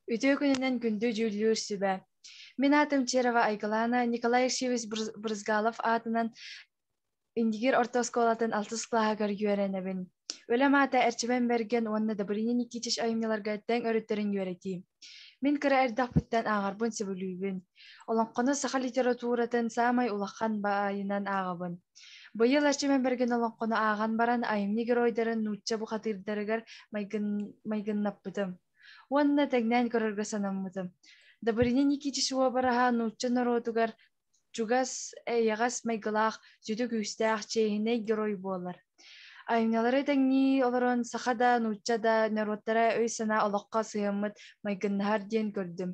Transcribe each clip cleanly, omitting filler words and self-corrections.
Үтүө күнүнэн күндү дьүүллүүр сүбэ. Мин аатым Черова Айгылаана, Николай Алексеевич Брызгалов аатынан Индигир орто оскуолатын алтыс кылааһыгар үөрэнэбин. Үлэм аата Эрчимэн Бэргэн уонна Добрыня Никитич айымньыларга тэҥ өрүттэрин үөрэтии. Мин кыра эрдэхпиттэн ааҕарбын сөбүлүүбүн. Олоҥхону саха литературатын саамай улахан баайынан ааҕабын. Быйыл Эрчимэн Бэргэн олоҥхону ааҕан баран айымньы геройдарын нуучча бухатыырдарыгар майгын майгыннаппытым. Уонна тэҥнээн көрөргө санаммытым. Добрыня Никитич уобараһа нуучча норуотугар чугас, эйэҕэс майгылаах, сүдү күүстээх, чиэһинэй герой буолар. Айымньылары тэҥнии олорон саха да, нуучча да норуоттара өй-санаа олоххо сыһыаммыт майгыннаһар диэн көрдүм.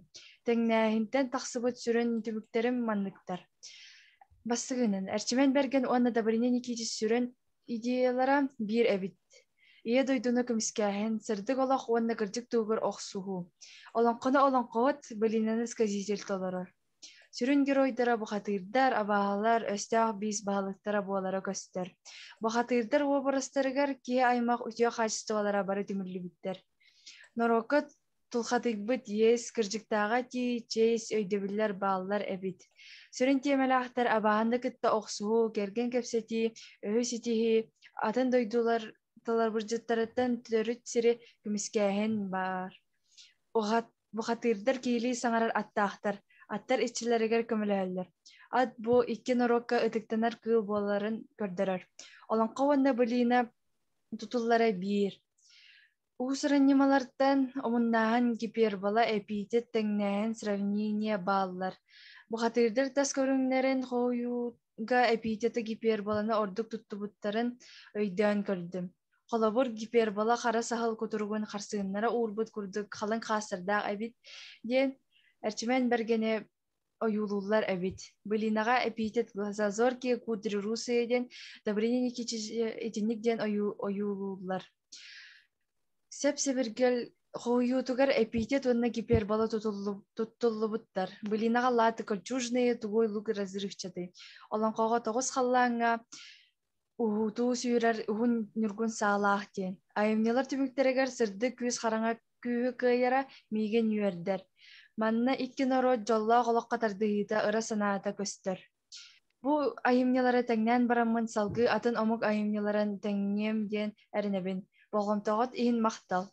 Тэҥнээһинтэн тахсыбыт сүрүн түмүктэрим манныктар. Бастакынан, Эрчимэн Бэргэн уонна Добрыня Никитич сүрүн идеялара биир эбит. Ийэ дойдуну көмүскээһин, сырдык олох уонна кырдьык туһугар охсуһуу. Олоҥхону олоҥхоһут, былинаны сказитель толорор. Сүрүн геройдара бухатыырдар, абааһылар, өстөөх биис баһылыктара буолара көстөр. Бухатыырдар уобарастарыгар киһи аймах үтүө хаачыстыбалара бары түмүллүбүттэр. Норуокка тулхатыйбыт иэс, кырдьыктааҕа этии, чиэс өйдөбүллэр бааллар эбит. Сүрүн тиэмэлээхтэр абааһыны кытта охсуһуу, кэргэн кэпсэтии, өһү ситиһии, атын дойдулар талабырдьыттарыттан төрүт сири көмүскээһин баар. Бухатыырдар киһилии саҥарар аттаахтар, аттар иччилэригэр көмөлөһөллөр. Ат бу икки норуокка ытыктанар кыыл буоларын көрдөрөр. Олоҥхо уонна былиина тутуллара биир. Уус-уран ньымалартан омуннааһын, гипербола, эпитет, тэҥнээһин, сравнение бааллар. Бухатыырдар тас көрүҥнэрин хоһуйууга эпитеты гиперболаны ордук туттубуттарын өйдөөн көрдүм. Холобур, гипербола хара саһыл кутуругун харсыыннара уурбут курдук халыҥ хаастардаах эбит диэн Эрчимэн Бэргэни ойуулууллар эбит. Былинаҕа эпитет «Глазозорки кудри русые» диэн Добрыня Никитич итинник диэн ойуулууллар. Сэп-сэбиргэл хоһуйуутугар эпитет уонна гипербола туттуллубуттар. Былинаҕа латы кольчужные, тугой лук разрывчатый. Олоҥхоҕо тоҕус халлааҥҥа Уһуутуу сүүрэр уһун ньургун саалаах диэн. Айымньылар түмүктэригэр сырдык күүс хараҥа күүһү кыайара миигин үөрдэр. Манна икки норуот дьоллоох олоххо тардыһыыта ыра санаата көстөр. Бу айымньылары тэҥнээн бараммын салгыы атын омук айымньыларын тэҥниэм диэн эрэнэбин. Болҕомтоҕут иһин махтал.